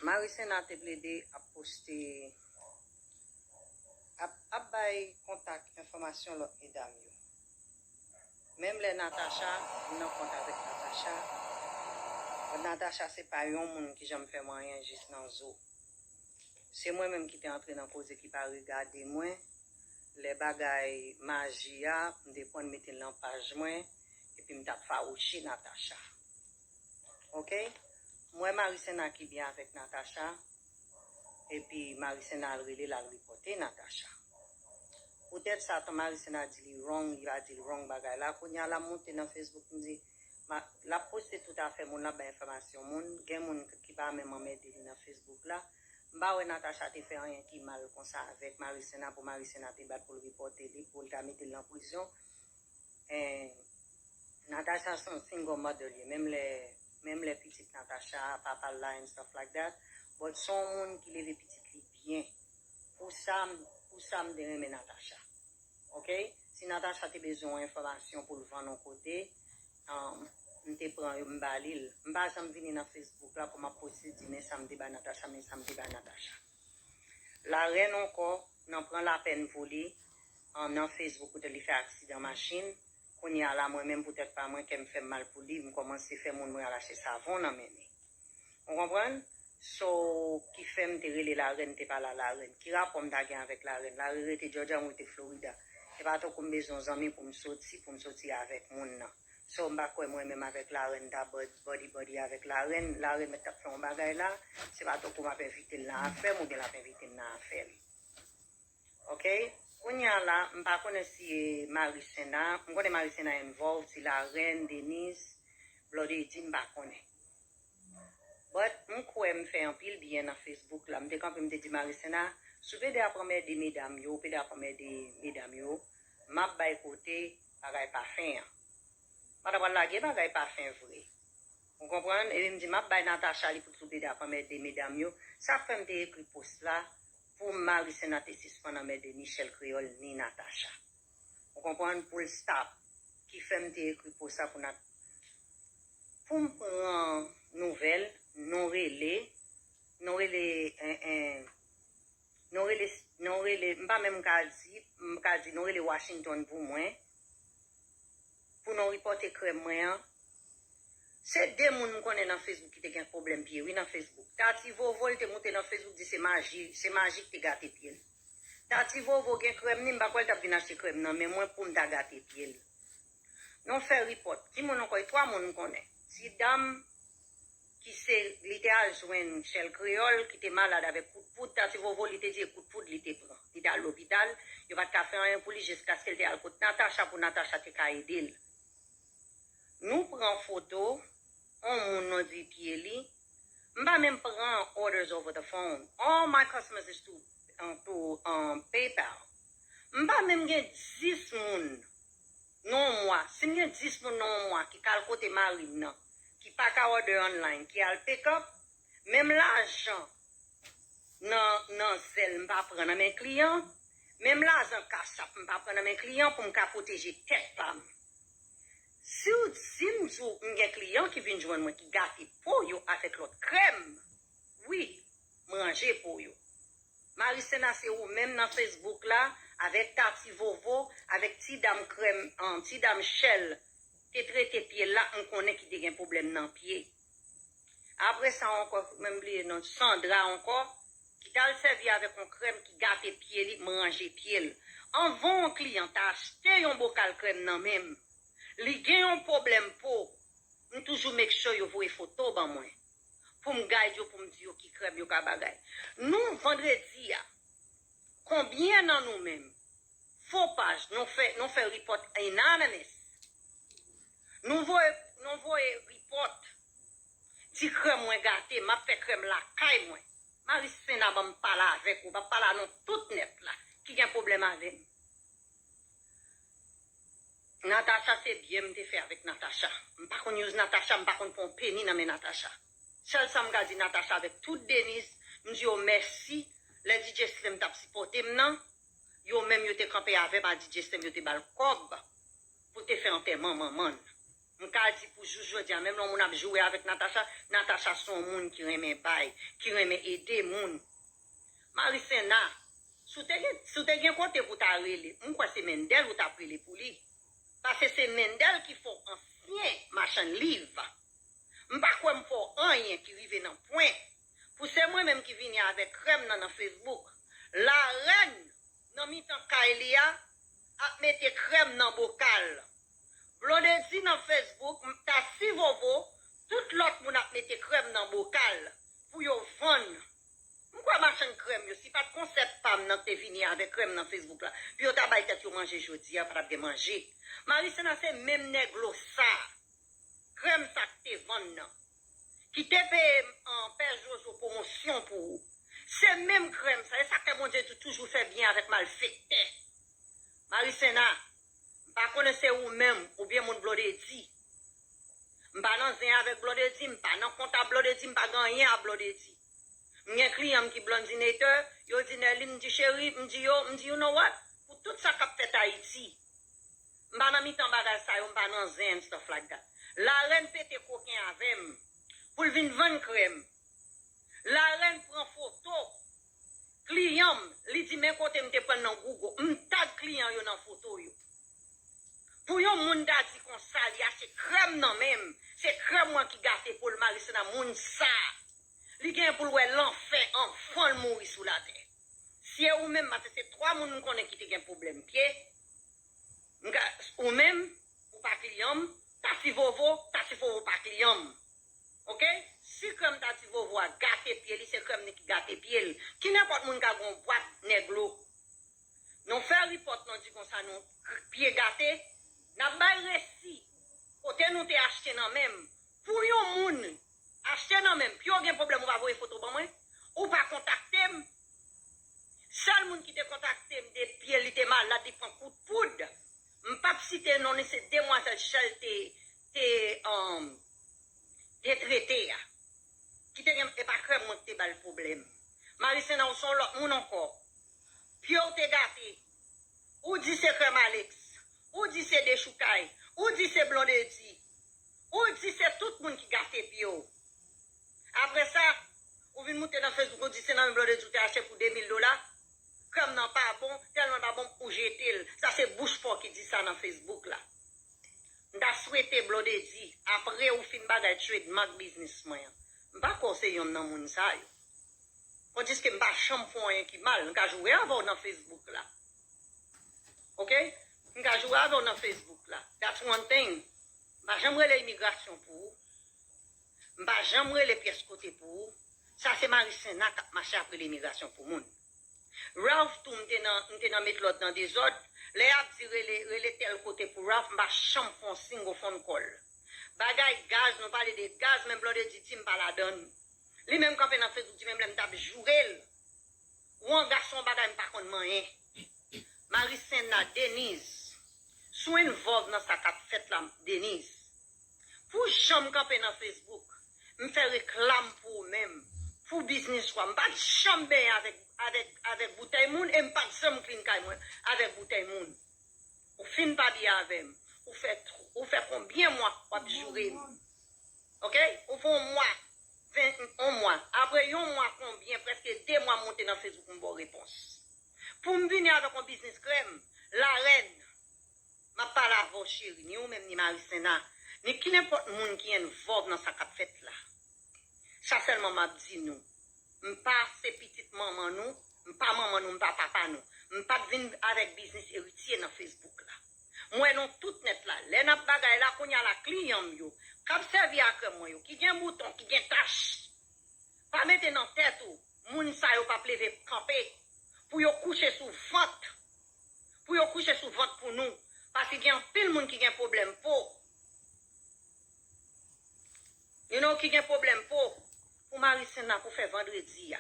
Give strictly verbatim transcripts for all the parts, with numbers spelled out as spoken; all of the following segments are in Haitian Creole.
Marisena te plede ap poste, ap, ap bay kontak enfòmasyon lòt medam yo. Menm lè Natacha, m nan kont avèk Natacha. Natacha se pa yon moun ki janm fè m anyen jis nan zo. Se mwen menm ki te antre nan koze ki pa regade mwen. Lè bagay maji a, m te pran mete l nan paj mwen, epi m t ap fawouche Natacha. Oke? M wè Marisena ki byen avèk Natacha, epi Marisena al rele l al ripòte Natacha. Poutèt sa, tan Marisena di li wrong, li pa di l wrong bagay la, kounye a la m monte nan Facebook, m di, l ap poste tout afè moun, l ap bay enfòmasyon moun, gen moun ki pa menm anmède li nan Facebook la. M pa wè Natacha te fè anyen ki mal konsa avèk Marisena pou Marisena te bat pou l ripòte li, pou l ta mete l nan prizon. And Natacha se yon single mother li ye, menm lè, menm lè pitit Natacha, papa l la and stuff like that. But se yon moun ki leve pitit li byen. Pou sa, pou sa m te renmen Natacha. Oke? Si Natacha te bezwen yon enfòmasyon pou l vann yon kote, um, m te pran yo, m ba li l. M pa janm vini nan Facebook la pou m ap poste di men sa m te ba Natacha, men sa m te ba Natacha. Larèn ankò, nan pran lapèn pou li, um, nan Facebook poutèt li fè aksidan machin. Kounye a la, mwen menm poutèt pa mwen, kè m fè m mal pou li, m kòmanse fè moun mwen al achte savon nan men li. Ou konprann? So, ki fè m te rele larèn, te pale a larèn. Ki rapò m ta gen avèk larèn? Larèn rete Georgia, mwen rete Florida. Se pa tankou m bezwen yon zanmi pou m soti, pou m soti avèk moun nan. So, m pa kwè mwen menm avèk larèn ta body body avèk larèn. Larèn mèt t ap fè yon bagay la. Se pa tankou m ap envite l nan afè m oubyen l ap envite m nan afè l. Oke? Kounye a la, m pa konnen si e Marisena, m konnen Marisena involve, si larèn, Denise, Bloody Eddie, m pa konnen. But m kwè m fè anpil byen nan Facebook la. M te kanpe, m te di Marisena, si w pede ap anmède medam yo, ou pede ap anmède medam yo, m ap bay kote bagay pafen an. M pa ta pral lage bagay pafen vre. Ou konprann? Epi m di, m ap bay Natacha li pou tou pede ap anmède medam yo. Sa k fè m te ekri post la, pou Marisena te sispann anmède Michel Kreyòl ni Natacha. Ou konprann? Pou l stop. Ki fè m te ekri post sa pou Nat-, pou m pran nouvèl, non rele, non rele, en, en, non rele, non rele, m pa menm ka di, m ka di, non rele Washington pou mwen, pou non ripòte krèm mwen an. Se de moun m konnen nan Facebook ki te gen pwoblèm pye, wi, nan Facebook. Tati Vovo, li te moute nan Facebook, di se maji, se maji ki te gate pye l. Tati Vovo gen krèm ni, m pa kwè l t ap vin achte krèm nan men mwen pou m ta gate pye l. Non fè ripòt. Ki moun ankò? E twa moun m konnen. Ti dam ki se, li te al jwenn Michel Kreyòl, ki te malad avèk kout poud. Tati Vovo, li te di e kout poud li te pran. Li te al lopital, yo pa t ka fè anyen pou li jiskaske l te al kot Natacha pou Natacha te ka ede l. Nou pran foto, on moun non di pye li. M pa menm pran orders over the phone. All my customers is through, uh, through, um, PayPal. M pa menm gen dis moun nan yon mwa. Si m gen dis moun nan yon mwa ki ka al kote mari m nan, ki pa ka order online, ki al pick up, menm lajan nan, nan Zelle m pa pran nan men kliyan, menm lajan Cash App m pa pran nan men kliyan pou m ka pwoteje tèt pa m. Si w, si m di w m gen kliyan ki vin jwenn mwen ki gate po yo avèk lòt krèm, wi, m ranje po yo. Marisena, se ou menm nan Facebook la, avèk Tati Vovo, avèk ti dam krèm, an, ti dam Shell, te trete pye l la, m konnen ki te gen pwoblèm nan pye. Apre sa ankò, menm bliye non, Sandra ankò, ki t al sèvi avèk yon krèm ki gate pye li, m ranje pye l. Anvan yon kliyan ta achte yon bokal krèm nan men m, li gen yon pwoblèm po, m toujou make sure yo voye foto ban mwen. Pou m guide yo, pou m di yo ki krèm yo ka bagay. Nou, vandredi a, konbyen nan nou menm? Fo paj, nou fè, nou fè report anonymous. Nou voye, nou voye report. Di krèm mwen gate, m ap fè krèm lakay mwen. Marisena, ban m pale avèk ou, m ap pale a non tout nèt la ki gen pwoblèm avè m. Natacha, se byen m te fè avèk Natacha. M pa konn use Natacha, m pa konn pran yon peni nan men Natacha. Sèl sa m ka di Natacha avèk tout Denise, m di yo mèsi lè D J Slim t ap sipòte m nan. Yo menm yo te kanpe avè m a D J Slim, yo te ba l kòb pou te fè antèman manman l. M ka di pou jou jodi a, menm lè yon moun ap joure avèk Natacha, Natacha se yon moun ki renmen bay, ki renmen ede moun. Marisena, si w te gen, si w te gen kote pou w ta rele, m kwè se Mendel ou t ap rele pou li. Paske se Mendel ki fè w ansyen machann liv. M pa kwè m fè w anyen ki rive nan pwen pou se mwen menm ki vini avèk krèm nan nan Facebook. Larèn nan mitan kay li a ap mete krèm nan bokal. Blondedy nan Facebook, m, Tati Vovo, tout lòt moun ap mete krèm nan bokal pou yo vann. M kwè machann krèm yo, si pa t konsèp pa m nan k te vini avèk krèm nan Facebook la, pou yo ta bay tèt yo manje jodi a, pa t ap gen manje. Marisena se menm nèglo sa, krèm sa k te vann nan, ki te peye an Pè Jojo pwomosyon pou ou. Se menm krèm sa, e sa k fè Bondye di w toujou fè byen avèk malfektè. Marisena, m pa konnen se ou menm oubyen moun Blondedy. M pa nan zen avèk Blondedy, m pa nan kont a Blondedy, m pa gen anyen a Blondedy. M gen kliyan m ki Blondinator, yo di Nerline, m di cheri, m di yo, m di you know what? Pou tout sa k ap fèt Ayiti, m pa nan mitan bagay sa yo, m pa nan zen and stuff like that. Larèn pete koken avè m pou l vin vann krèm. Larèn pran foto kliyan m, li di men kote m te pran l nan Google. M tag kliyan yo nan foto yo. Pou yon moun ta di konsa, li achte krèm nan men m, se krèm mwen ki gate po l, Marisena, moun sa, li gen pou l wè lanfè anvan l mouri sou latè. Si e ou menm, paske se twa moun m konnen ki te gen pwoblèm pye, m ka, ou menm, ou pa kliyan m, Tati Vovo, Tati Vovo pa kliyan m. Oke? Si krèm Tati Vovo a gate pye li, se krèm li ki gate pye l. Ki nenpòt moun ka gen yon bwat nèglo. Nou fè ripòt, nou di konsa, nou pye gate, n ap bay resi kote nou te achte nan men m. Pou yon moun achte nan men m, pye w gen pwoblèm, ou pa voye foto ban mwen, ou pa kontakte m. Sèl moun ki te kontakte m de pye li te malad, li pran kout poud. M p ap site non li, se demwazèl Shell te, te, um, te trete a. Ki te gen, e pa krèm mwen ki te ba l pwoblèm. Marisena, ou se yon lòt moun ankò. Pye w te gate. Ou di se krèm Alex. Ou di se dechoukay. Ou di se Blondedy. Ou di se tout moun ki gate pye w. Apre sa, ou vin moute nan Facebook, ou di se nan men Blondedy ou te achte pou de mil dola. Krèm nan pa bon, tèlman l pa bon, ou jete l. Sa se bouch pa w ki di sa nan Facebook la. M ta swete Blondedy, apre ou fin bagay trademark biznis mwen an. M pa kwè w se yonn nan moun sa yo. Kondiske m pa janm fè w anyen ki mal, m ka joure avè w nan Facebook la. Oke? M ka joure avè w nan Facebook la. That's one thing. M pa janm rele imigrasyon pou ou. M pa janm rele pyès kote pou ou. Sa se Marisena k ap mache ap rele imigrasyon pou moun. Ralph tou, m te nan, m te nan met lòd nan dezòd. Lè y ap di rele, rele tèl kote pou Ralph, m pa janm fè yon single phone call. Bagay gaz, nou pale de gaz, men Blondedy di m pa ladann. Li menm kanpe nan Facebook, di menm lè m t ap joure l. Wanga se yon bagay m pa konn manyen. Marisena, Denise, si w envòlv nan sa k ap fèt la, Denise, pou jan m kanpe nan Facebook, m fè reklam pou ou menm, pou biznis ou a. M pa t janm benyen avèk, avèk, avèk boutèy moun e m pa t janm clean kay mwen avèk boutèy moun. Ou fin pale avè m. Ou fè, ou fè konbyen mwa w ap joure m? Oke? Ou fè yon mwa, ven, yon mwa. Apre yon mwa konbyen, prèske de mwa m moute nan Facebook m ba w repons. Pou m vini avèk yon biznis krèm, larèn, m ap pale avè w cheri, ni ou menm ni Marisena, ni ki nenpòt moun ki envòlv nan sa k ap fèt la. Sa sèlman m ap di nou. M pa se pitit manman nou, m pa manman nou, m pa papa nou. M pa t vin avèk biznis eritye nan Facebook la. M wè nou tout nèt la. Lè n ap bagay la, kounye a la, kliyan m yo, k ap sèvi a krèm mwen yo, ki gen bouton, ki gen tach, pa mete nan tèt ou, moun sa yo p ap leve kanpe pou yo kouche sou vant, pou yo kouche sou vant pou nou. Paske gen anpil moun ki gen pwoblèm po. You know, ki gen pwoblèm po. Pou Marisena, pou fè vandredi a.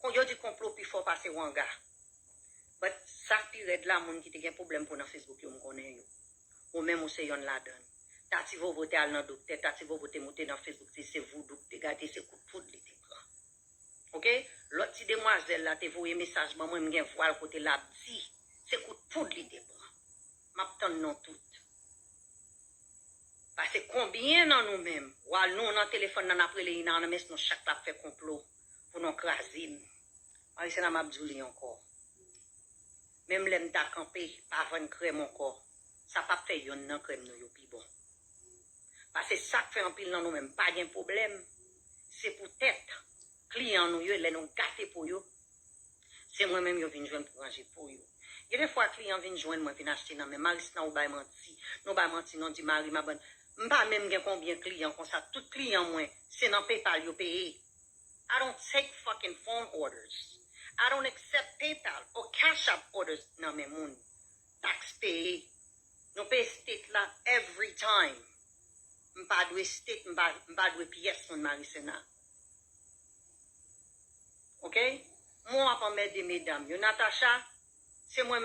Kon yo di konplo pi fò pase wanga. But sa k pi rèd la, moun ki te gen pwoblèm po nan Facebook yo, m konnen yo. Ou menm ou se yonn ladann. Tati Vovo te al nan doktè, Tati Vovo te moute nan Facebook, se, se voudou k te gade, se kout poud li te pran. Oke? Lòt ti demwazèl la te voye mesaj ban mwen, m gen vwa l kote l ap di, se kout poud li te pran. M ap tann nou tout. Pase konbyen nan nou menm, w al nou nan telefòn nan, n ap rele Ina nan, men nou chak la ap fè konplo pou nou kraze m. Marisena, m ap di w li ankò. Menm lè m ta kanpe, pa vann krèm ankò, sa p ap fè yonn nan krèm nou yo pi bon. Pase sa k fè anpil nan nou menm pa gen pwoblèm, se poutèt kliyan nou yo, lè nou gate po yo, se mwen menm yo vin jwenn pou ranje po yo. Gen de fwa kliyan vin jwenn mwen, vin achte nan men Marisena, ou bay manti. Nou bay manti, nou di Mari Maban. M pa menm gen konbyen kliyan konsa. Tout kliyan mwen, se nan PayPal yo peye. I don't take fucking phone orders. I don't accept PayPal or Cash App orders nan men moun. Taks peye. Nou peye state la every time. M pa dwe state, m pa, m pa dwe pyès moun Marisena. Ok? Mwen w ap anmède medam yo. Natacha, se mwen menm